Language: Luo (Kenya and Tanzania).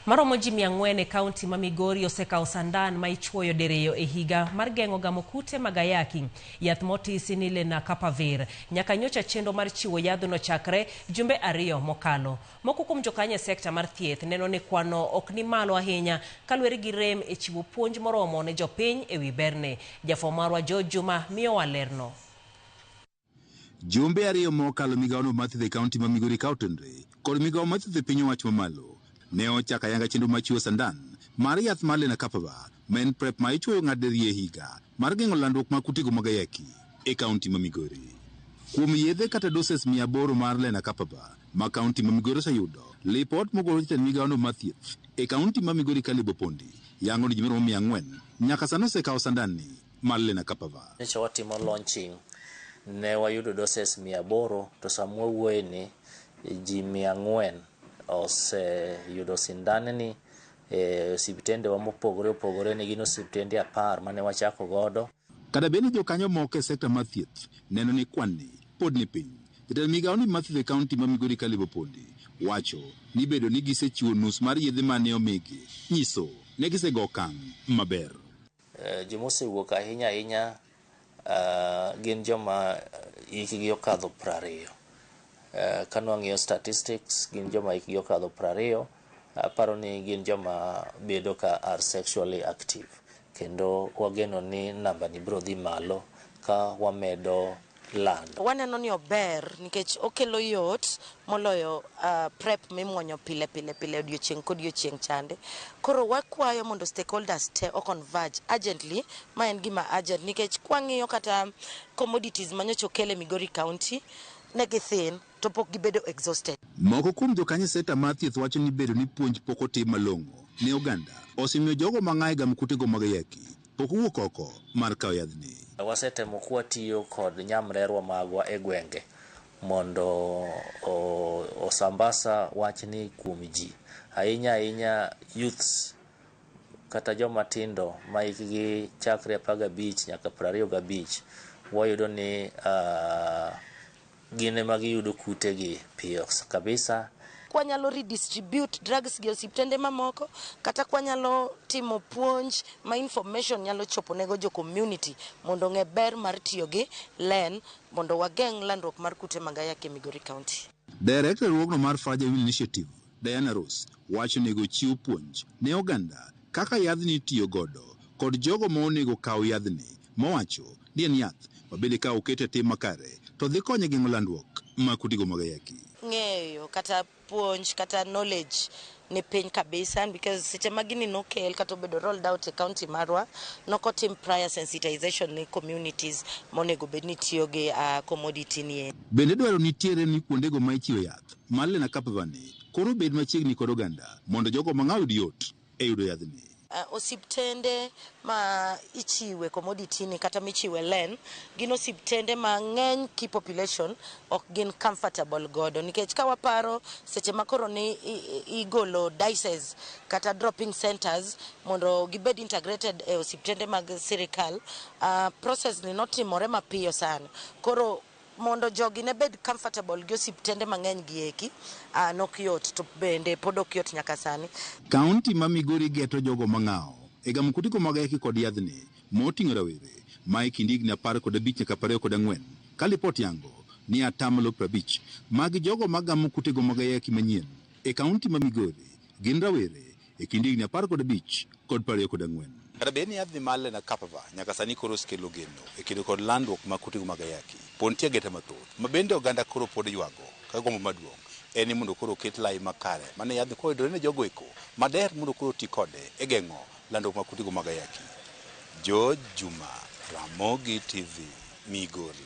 Maromo ji 400 e kaunti ma Migori osekawo sandan ma ichuoyo diriyo e higa mar geng'o gamo kute mag ayaki. Yath motisi ni Lenacapavir. Nyaka nyocha chenro mar chiwo yadhno chakre jumbe 2 mokalo. Moko kuom jokanyo e sekta mar thieth neno ni kwano ok ni malo ahinya kaluwore gi rem e chiwo puonj moromo ne jopiny e wi berne. Jafwambo marwa George Juma miyowa lerno. Jumbe 2 mokalo migawono mar thieth e kaunti ma Migori ka otenore kod migawo mar thieth e piny owacho mamalo ne ochako ayanga chenro mar chiwo sandan mar yath mar Lenacapavir ma en PrEP ma ichuoyo ng'ato diriyo e higa mar geng'o landruok mag kutego mag ayaki e kaunti ma Migori. Kuom yedhe kata doses 800 mar Lenacapavir ma kaunti ma Migori oseyudo, lipot mogol jatend migawono mar thieth e kaunti ma Migori Caleb Opondi yango ni ji maromo 400 nyaka sani osekawo sandanni mar Lenacapavir. Nyocha watimo launching ne wayudo doses 800 to sama wawuoye ni ji 400 oseyudo sindanni e osiptende wa mopogore opogore ne gin osiptende 10 mane wachako godo. Kata bed ni jokanyo moko e sekta mar thieth neno ni kwan ni pod ni piny, jatend migawo ni mar thieth e kaunti ma Migori Caleb Opondi wacho ni bedo ni gisechiwo nus mar yedhe mane omigi nyiso ne gisego okang' maber. Joma osewuok ahinya ahinya gin joma hikgi okadho 20. Ka nwang'iyo statistics gin joma hikgi okadho 20, aparo ni gin joma bedo ka are sexually active kendo wageno ni namba ni biro dhi malo ka wamedo lando. Waneno ni ober nikech okelo yot moloyo PrEP mimuonyo pile pile pile odiochieng' kodiochieng' chande. Koro wakwayo mondo stakeholders te o converge urgently, ma en gima urgent nikech kwang'iyo kata commodities manyocha okel e Migori County ne githin to pok gibedo exhausted. Moko kuom jokanyo e sekta mar thieth wacho ni bedo ni puonj pok otim malong'o ne oganda osemiyo jogo mang'aye gamo kutego mag ayaki pok owuok oko mar kawo yadhni. Wasetemo kwatiyo kod nyamrerwa magwa e gwenge mondo osambasa wachni kuom ji, ahinya ahinya youths kata joma tindo ma hikgi chakre 15 nyaka 25, wayudo ni gin ema giyudo kutegi piyo kabisa. Kwanyalo redistribute drugs gi osiptende mamoko kata kwanyalo timo puonj ma information nyalo chopo nego jo community mondo ong'e ber mar tiyo gi len mondo wageng' landruok mar kute mag ayaki e Migori County. Director riwruogno mar Fragile Women Initiative, Diana Ross, wacho ni onego chiw puonj ne oganda kaka yadhni itiyo godo kod jogo ma onego kaw yadhni, mowacho ni en yath ma bende ka okete e tim makare to dhi konyo e geng'o landruok mag kutego mag ayaki. Ng'eyo kata puonj kata knowledge ni piny kabisa because seche ma gini nokel kata obedo rolled out e county marwa nokotim prior sensitization ne communities monego bed ni tiyo gi commodity ni e. Bende dwaro nitiere ni kuondego ma ichiwo yath mar Lenacapavir ni koro bed machiegni kod oganda mondo jogo mang'awo yud yot e yudo yadhni. Osiptende ma ichiwe commodity ni kata michiwe len gin osiptende ma ng'eny ki population ok gin comfortable godo nikech ka waparo seche ma koro ni igolo dices kata dropping centers mondo gibed integrated e osiptende mag sirikal, process ni notimore mapiyo sana. Koro mondo jogi ne bed comfortable gi osiptende mang'eny gi eki, nok yot to bende pod ok yot nyaka sani. Kaunti ma Migori geto jogo mang'awo e gamo kutego mag ayaki kod yadhni moting'o rawere ma e kind higni 15 nyaka 24 ka lipot yango ni 50% mag jogo magamo kutego mag ayaki manyien e kaunti ma Migori gin rawere e kind higni 15 kod 24. Kata bed ni yadhni mar Lenacapavir nyaka sani koro osekelo geno e kedo kod landruok mag kutego mag ayaki, pod nitie gete mathoth ma bende oganda koro pod ywago ka gombo maduong' en ni mondo koro oket lai makare mane yadhni koro oyudore ne jogo eko mader mondo koro oti kode e geng'o landruok mag kutego mag ayaki. George Juma, Ramogi TV, Migori.